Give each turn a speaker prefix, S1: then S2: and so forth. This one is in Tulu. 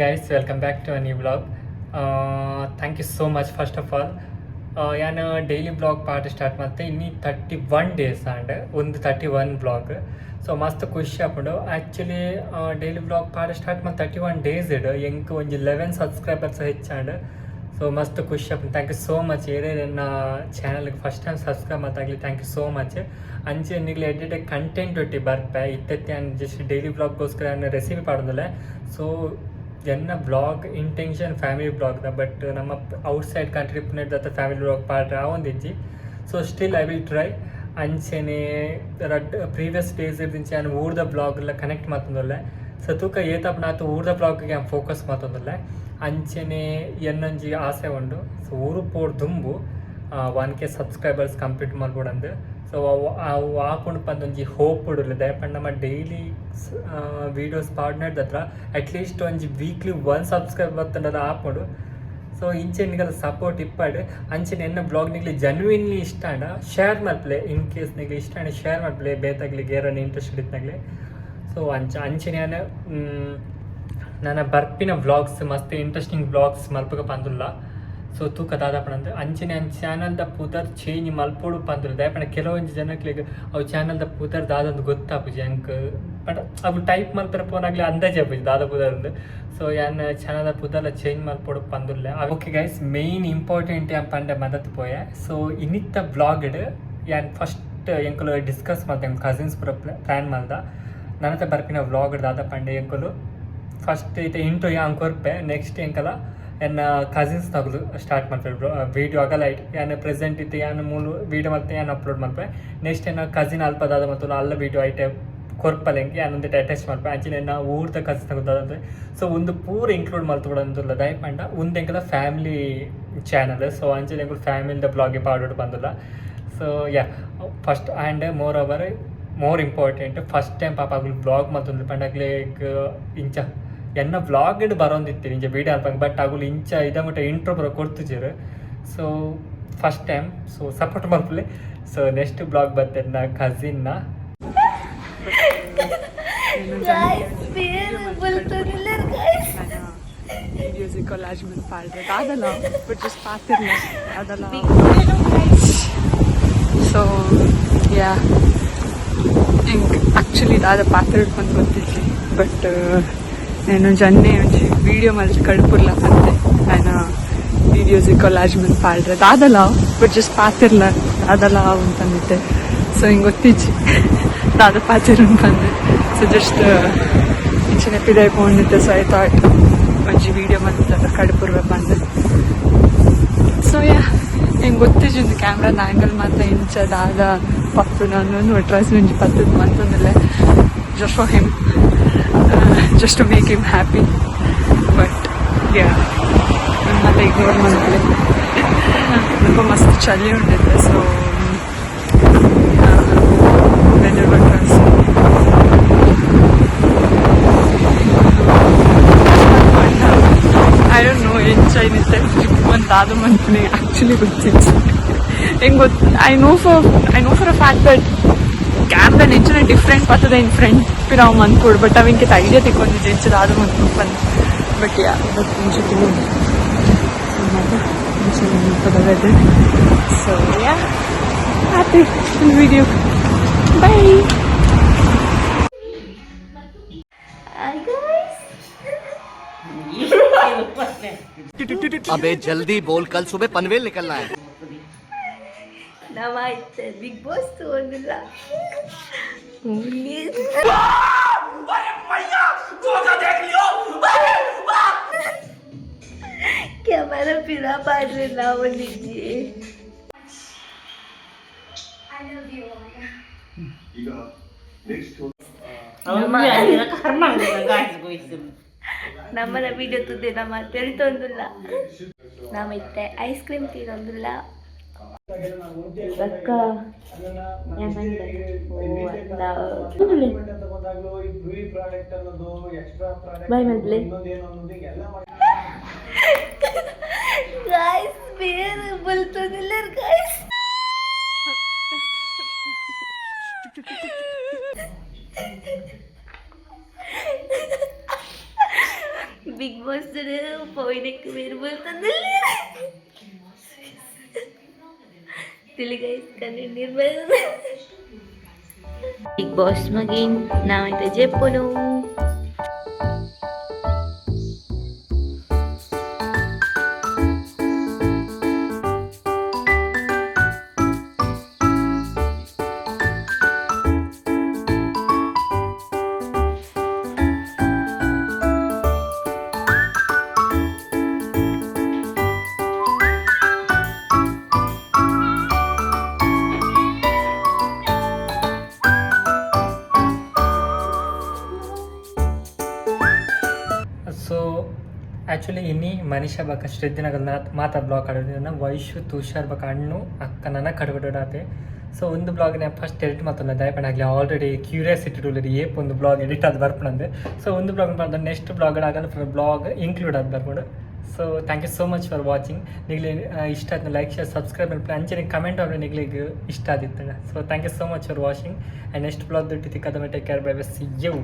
S1: Guys, welcome back to a new vlog. Thank you so much. First of all, ಯಾನ್ ಡೈಲಿ ವ್ಲಾಗ್ ಪಾಡ ಸ್ಟಾರ್ಟ್ ಮಲ್ತೆ ಇನ್ನಿ 31 ಡೇಸ್ ಆಂಡ್ ಒಂದು 31 ವ್ಲಾಗ್. ಸೊ ಮಸ್ತ್ ಖುಷಿ ಆಪುಂಡು. ಆ್ಯಕ್ಚುಲಿ ಡೈಲಿ ವ್ಲಾಗ್ ಪಾಡ ಸ್ಟಾರ್ಟ್ ಮಲ್ತ್ 31 ಡೇಸ್ ಇಡ್ ಎಂಕ್ ಒಂಜಿ 11 ಸಬ್ಸ್ಕ್ರೈಬರ್ಸ್ ಹೆಚ್ಚಾಂಡ್. ಸೊ ಮಸ್ತ್ ಖುಷಿ ಆಪುಂಡು. Thank you so much. ಏರೇರ್ ಎನ್ನ ಚಾನಲ್ಗೆ ಫಸ್ಟ್ ಟೈಮ್ ಸಬ್ಸ್ಕ್ರೈಬ್ ಮಲ್ತಾಗ್ಲಿ, thank you so much. ಅಂಚೆ ನಿಗ್ಲೆ ಎಡ್ಡೆ ಕಂಟೆಂಟ್ ಒಟ್ಟಿ ಬರ್ಪೆ. ಇತ್ತೆತ್ತೆ ಯಾನ್ ಜಸ್ಟ್ ಡೈಲಿ ವ್ಲಾಗ್ಗೋಸ್ಕರ ಯಾನ್ ರೆಸಿಪಿ ಪಾಡೊಂದುಲ್ಲೆ. ಸೊ ಎನ್ನ ವ್ಲಾಗ್ ಇಂಟೆನ್ಷನ್ ಫ್ಯಾಮಿಲಿ ವ್ಲಾಗ್ದ, ಬಟ್ ನಮ್ಮ ಔಟ್ ಸೈಡ್ ಕಂಟ್ರಿ ಪುನೆಡ್ದ ಫ್ಯಾಮಿಲಿ ವ್ಲಾಗ್ ಪಾಡ್ರೆ ಆವೊಂದಿಜ್ಜಿ. So still I will try. ಅಂಚೆನೆ ರಡ್ಡ್ ಪ್ರೀವಿಯಸ್ ಡೇಸ್ ಇರ್ದಿಂಚ ಯಾನ್ ಊರ್ದ ವ್ಲಾಗ್ ಎಲ್ಲ ಕನೆಕ್ಟ್ ಮಲ್ತೊಂದುಲ್ಲೆ. ಸೊ ತೂಕ ಏತಪ್ಪ ನಾತು ಊರ್ದ ವ್ಲಾಗ್ಗೆ ಯಾನ್ ಫೋಕಸ್ ಮಲ್ತೊಂದುಲ್ಲೆ. ಅಂಚೆನೆ ಎನ್ನೊಂಜಿ ಆಸೆ ಉಂಡು. ಸೊ ಊರು ಪೋಡ್ ದುಂಬು 1K subscribers complete ಮಲ್ಪೊಡಂದು. ಸೊ ಅವು ಅವು ಆಪುಂಡು ಪಂದ್ ಒಂಜಿ ಹೋಪ್ ಉಡುಲ್ಲ. ದಾಯೆ ನಮ್ಮ ಡೈಲಿ ವೀಡಿಯೋಸ್ ಪಾಡ್ನೆಡ್ದ ಅಟ್ಲೀಸ್ಟ್ ಒಂಜಿ ವೀಕ್ಲಿ ಒನ್ ಸಬ್ಸ್ಕ್ರೈಬ್ ಬತ್ತಂಡಲ ಆಪುಂಡು. ಸೊ ಇಂಚೆ ನಿಗಲ ಸಪೋರ್ಟ್ ಇಪ್ಪಡ್. ಅಂಚೆನೆ ಎನ್ನ ವ್ಲಾಗ್ ನಿಗ್ಲಿ ಜೆನ್ವಿನ್ಲಿ ಇಷ್ಟ ಆಂಡ ಶೇರ್ ಮಲ್ಪಲೆ. ಇನ್ ಕೇಸ್ ನಿಗ್ಲಿ ಇಷ್ಟ ಆಂಡ ಶೇರ್ ಮಲ್ಪಲೆ ಬೇತಾಗ್ಲಿ, ಏರನ ಇಂಟ್ರೆಸ್ಟ್ ಇತ್ತನಾಗ್ಲಿ. ಸೊ ಅಂಚನೆ ಯಾನ್ ನನ್ನ ಬರ್ಪಿನ ವ್ಲಾಗ್ಸ್ ಮಸ್ತ್ ಇಂಟ್ರೆಸ್ಟಿಂಗ್ ವ್ಲಾಗ್ಸ್ ಮಲ್ಪಗ ಪಂದುಲ್ಲ. ಸೊ ತೂಕ ದಾದಪಣಂದ್. ಅಂಚನೆ ಅಂಚ ಚಾನಲ್ದ ಪುದರ್ ಚೇಂಜ್ ಮಲ್ಪೊಡು ಪಂದುಲ್ಲ. ದಾಯೆ ಕೆಲವೊಂಜಿ ಜನಕ್ಲೆಗ್ ಅವು ಚಾನಲ್ದ ಪುದರ್ ದಾದಂದು ಗೊತ್ತಾಪುಜಿ ಅಂಕ್. ಬಟ್ ಅವು ಟೈಪ್ ಮಲ್ಪೆರೆ ಪೋನಾಗ್ಲಿ ಅಂದಾಜೆ ಆಪುಜಿ ದಾದ ಪುದರ್. ಸೊ ಯಾನ್ ಚಾನಲ್ದ ಪುದರ್ಲ ಚೇಂಜ್ ಮಲ್ಪೊಡು ಪಂದುಲ್ಲೆ. ಓಕೆ ಗೈಸ್, ಮೇನ್ ಇಂಪಾರ್ಟೆಂಟ್ ಯಾನ್ ಪಂಡೆ ಮದತ್ ಪೋಯೆ. ಸೊ ಇನ್ನಿತ್ತ ವ್ಲಾಗ್ಡ್ ಯಾನ್ ಫಸ್ಟ್ ಎಂಕುಲು ಡಿಸ್ಕಸ್ ಮಲ್ತೆ, ಎಂಕ್ ಕಸಿನ್ಸ್ ಪೂರ ಪ್ಲ್ಯಾನ್ ಮಲ್ದ. ನನತ ಬರ್ಪಿನ ವ್ಲಾಗ್ ದಾದ ಪಂಡೆ, ಎಂಕುಲು ಫಸ್ಟ್ ಇತ್ತೆ ಇಂಟ್ರೋ ಯಾನ್ ಕೊರ್ಪೆ. ನೆಕ್ಸ್ಟ್ ಎಂಕಲ ಎನ್ನ ಕಸಿನ್ಸ್ ತಗುಲು ಸ್ಟಾರ್ಟ್ ಮಾಡ್ತಾರೆ ವೀಡಿಯೋ. ಆಗಲ್ಲ ಯಾನ್ ಪ್ರೆಸೆಂಟ್ ಇತ್ತು ಯಾನ್ ಮೂಲು ವೀಡಿಯೋ ಮಲ್ತೆ, ಯಾನ್ ಅಪ್ಲೋಡ್ ಮಲ್ಪೆ. ನೆಕ್ಸ್ಟ್ ಎನ್ನ ಕಸಿನ್ ಅಲ್ಪ ದಾದ ಮತ್ತು ಅಲ್ಲ ವೀಡಿಯೋ ಐಟೆ ಕೊರ್ಪಲೆ ಎಂಕ್, ಯಾನ್ ಒಂದಿಟ್ಟು ಅಟ್ಯಾಚ್ ಮಲ್ಪೆ. ಅಂಚಿನ ಎನ್ನ ಊರ್ದ ಕಸಿನ್ಸ್ ತಗುದಾದಂತೆ. ಸೊ ಒಂದು ಪೂರ ಇನ್ಕ್ಲೂಡ್ ಮಲ್ತು ದಾಯೆ ಪಂಡ ಒಂದು ಎಂಕಲ ಫ್ಯಾಮಿಲಿ ಚಾನಲ್. ಸೊ ಅಂಚಿನ ಎಂಕುಲು ಫ್ಯಾಮಿಲಿದ ವ್ಲಾಗ್ಗೆ ಪಾಡೋಡು ಬಂದಿಲ್ಲ. So yeah, first and moreover, more important, first time ಪಾಪ ಅಗ್ಲು ವ್ಲಾಗ್ ಮಲ್ತೊಂದು ಪಂಡ ಅಗ್ಲೆಗ್ ಇಂಚ ಎನ್ನ ವ್ಲಾಗ್ ಬರೋಂದಿತ್ತು ಇಂಚ ವೀಡಿಯೋ ಅಲ್ಪ. ಬಟ್ ಅಗುಲು ಇಂಚ ಇದ ಮುಟ್ಟ ಇಂಟ್ರೋ ಬರೋ ಕೊಡ್ತುಜೆರ್. So first time, so support ಮಲ್ಪಲೆ. ಸೊ ನೆಕ್ಸ್ಟ್ ವ್ಲಾಗ್ ಬತ್ತೆನ್ನ ಕಸಿನ್ನ.
S2: Guys, ಬೇರೆ ಬಲ್ತೊಂದುಲ್ಲೆರ್ guys.
S3: Videos collage ಮಂತ್ ಪಾಡ್ರೆ ದಾದಲ, ಬಟ್ ಜಸ್ಟ್ ಪಾತಿರ್ಲ ಅದಲ್ಲ. ಸೊ ಯಾ, ಎಂಕ್ ಆಕ್ಚುಲಿ ದಾದ ಪಾತ್ರ ಹಿಡ್ಕೊಂಡು ಗೊತ್ತಿಜ್ಜಿ. ಬಟ್ నేను ಜನ್ನೆ ಒಂಜಿ ವೀಡಿಯೋ ಮಲ್ತ್ ಕಡ್ಪುರ್ಲ ಪಂತೆ. ಆಯ್ನ ವೀಡಿಯೋಸ್ ಕೊಲಾಜ್ ಮಂತ್ ಪಾಡ್ರೆ ದಾದಲ, ಬಟ್ ಜಸ್ಟ್ ಪಾತಿರ್ಲ ದಾದಲ ಅಂತಂದಿತ್ತೆ. ಸೊ ಹಿಂಗೆ ಗೊತ್ತಿಜ್ಜಿ ದಾದ ಪಾತಿರ್ ಬಂದೆ. ಸೊ ಜಸ್ಟ್ ಇಂಚಿನ ಪಿದಾಯ್ ಪೋಂಡಿತ್ತೆ. ಸೊ I thought ಒಂಜಿ ವೀಡಿಯೋ ಮಲ್ತ್ ಕಡ್ಪುರ್ವೆ ಪಂದೆ. ಸೊ ಯಾ, ಹೆಂಗೆ ಗೊತ್ತಿಜ್ಜಿ ಒಂದು ಕ್ಯಾಮ್ರಾದ ಆ್ಯಂಗಲ್ ಮಾತ್ರ ಇಂಚ ದಾದ ಪತ್ತು ನಾನು ಒಟ್ರಾಸಿ ಒಂಜಿ ಪತ್ತದ ಮಂತೊಂದಿಲ್ಲ, just for him, just to make him happy. But yeah, ಮತ್ತೆ ಇಗ್ನೋರ್ ಮಂತ್ಲೆ. ಸ್ವಲ್ಪ ಮಸ್ತ್ ಚಳಿ ಉಂಡಿತ್ತೆ. ಸೊ ವೆದರ್ ಒಟ್ರಾಸಿ I don't know ಎಂಚ ಏನಿತ್ತೆ ಒಂದು ದಾದ ಮಂತ್ನಿ ಆ್ಯಕ್ಚುಲಿ ಗೊತ್ತಿತ್ತು. ಹೆಂಗೆ ಗೊತ್ತು, I know for a fact that camera ಎಂಚಿನ ಡಿಫ್ರೆಂಟ್ ಬರ್ತದೆ ಇನ್ ಫ್ರಂಟ್ ಪಿರಾವ್ ಮನ್ಕೊಡು. ಬಟ್ ಅವಿಂಕಿತ ಐಡಿಯಾ ತಿಕ್ಕೊಂಡಿದ್ದೆ ಎಂಚ ದಾದ ಮಂತ್ ಬಂದು. ಬಟ್ ಯಾ, ಬಟ್ ಇಂಚ weather. So yeah, happy video. Bye.
S2: Hi guys.
S4: अबे जल्दी बोल, कल सुबह पनवेल निकलना है.
S2: ನಮ್ಮ ಇತ್ತೆ ಬಿಗ್ ಬಾಸ್ ತಗೊಂಡಿಲ್ಲ. ಕ್ಯಾಮರಾ ಪಿರಾ ಪಾಡ್ರೆ ನಾವು ನಿಜಿ. ನಮ್ಮನ ವಿಡಿಯೋ ತುದ್ದೆ ನಮ್ಮ ತೆರಿತೊಂದುಲ್ಲ. ನಮ್ಮ ಇತ್ತೆ ಐಸ್ ಕ್ರೀಮ್ ತಿನ್ನೊಂದುಲ್ಲ. ಬಕ್ಕ ಬಾಯ್ ಮಲ್ಪ್ಲೆ ಗಾಯ್ಸ್. ಬೇರೆ ಬಲ್ತೊಂದುಲ್ಲೆರ್ ಗಾಯ್ಸ್. ಬಿಗ್ ಬಾಸ್ ಪೋಯಿನೆಕ್ ಬೇರು ಬಲ್ತಂದಿಲ್ಲ. ತಿಳಿಗೈಸ್, ಕಣ್ಣು ನೀರು. ಬಿಗ್ ಬಾಸ್ ಮಗಿನ್ ನಾವೈತೆ ಜೆಪ್ಪುನು.
S1: ಸೊ ಆ್ಯಕ್ಚುಲಿ ಇನ್ನಿ ಮನಿಷಾ ಬಕ ಶ್ರದ್ಧಿನಗಲ್ ಮಾತಾ ಬ್ಲಾಗ್ ಆಡೋದು. ವೈಶು, ತುಷಾರ್ ಬಕ ಅಣ್ಣು ಅಕ್ಕನ ಕಡುಗಡಾತೆ. ಸೊ ಒಂದು ಬ್ಲಾಗ್ನ ಫಸ್ಟ್ ಎಡಿಟ್ ಮಾತಲ್ಲ ದಯಪಣ ಆಗಲಿ. ಆಲ್ರೆಡಿ ಕ್ಯೂರಿಯಾಸಿಟಿ ಉಳ್ಳರಿ ಏಪ್ ಒಂದು ಬ್ಲಾಗ್ ಎಡಿಟ್ ಆದ್ ಬರ್ಪಣಂದು. ಸೊ ಒಂದು ಬ್ಲಾಗ್ ಬಂದ ನೆಕ್ಸ್ಟ್ ಬ್ಲಾಗ್ ಆಗಲ್ಲ, ಬ್ಲಾಗ್ ಇನ್ಕ್ಲೂಡ್ ಆದ್ ಬರ್ಪುಂಡು. So thank you so much for watching. Nigli ಇಷ್ಟ ಆಯ್ತು, ಲೈಕ್, ಶೇರ್, ಸಬ್ಸ್ಕ್ರೈಬ್ ಮಲ್ಪಲೆ. ಅಂಚನೆ ಕಮೆಂಟ್ ಅವ್ರೆ ನಿಗ್ಲಿಗ್ ಇಷ್ಟ ಆದಿತ್ತು. So thank you so much for watching and next blog ದುಡ್ಡು ತಿಕ್ಕದ. Take care, bye bye, see you.